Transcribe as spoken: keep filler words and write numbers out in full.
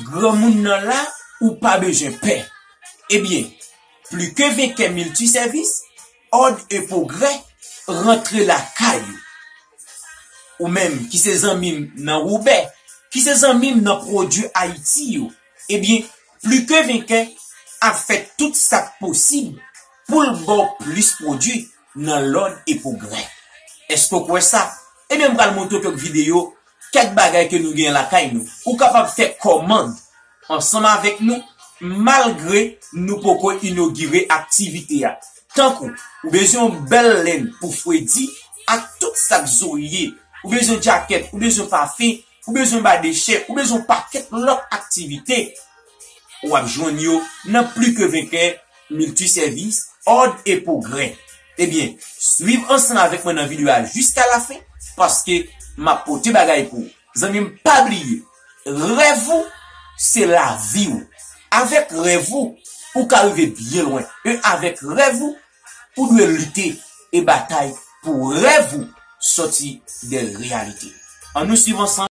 Granmoun nan la, ou pa bezwen pè. Ebyen, Pli ke venkè Miltisèvis, Òd e Pwogrè rantre lakay ou. Ou menm ki se zanmi m nan Woubè, ki se zanmi m nan pwodui Ayiti yo, ebyen, Pli ke venkè ap fè tout sa k posib pou l ba w plis pwodui nan Lòd e Pwogrè. Èske w kwè sa? Ebyen, m pral montre w kèk videyo, kèk bagay ke nou gen lakay nou. Ou kapab fè kòmand ansanm avèk nou, malgre nou poko inogire aktivite a. Tankou, ou bezwen yon bèl lenn pou fredi ak tout sa k zo l ye. Ou bezwen djakèt, ou bezwen pafen, ou bezwen ba dechè, ou bezwen pakèt lòt aktivite. W ap jwenn yo nan Pli ke venkè, Miltisèvis, Òd e Pwogrè. Ebyen, swiv ansanm avèk mwen nan videyo a jiska lafen, paske m ap pote bagay pou ou. Zanmi m, pa bliye, rèv ou, se lavi w. Avèk rèv ou, ou ka rive byen lwen. E avèk rèv ou, ou dwe lite e batay pou rèv ou sòti de reyalite. Ann nou swiv ansanm.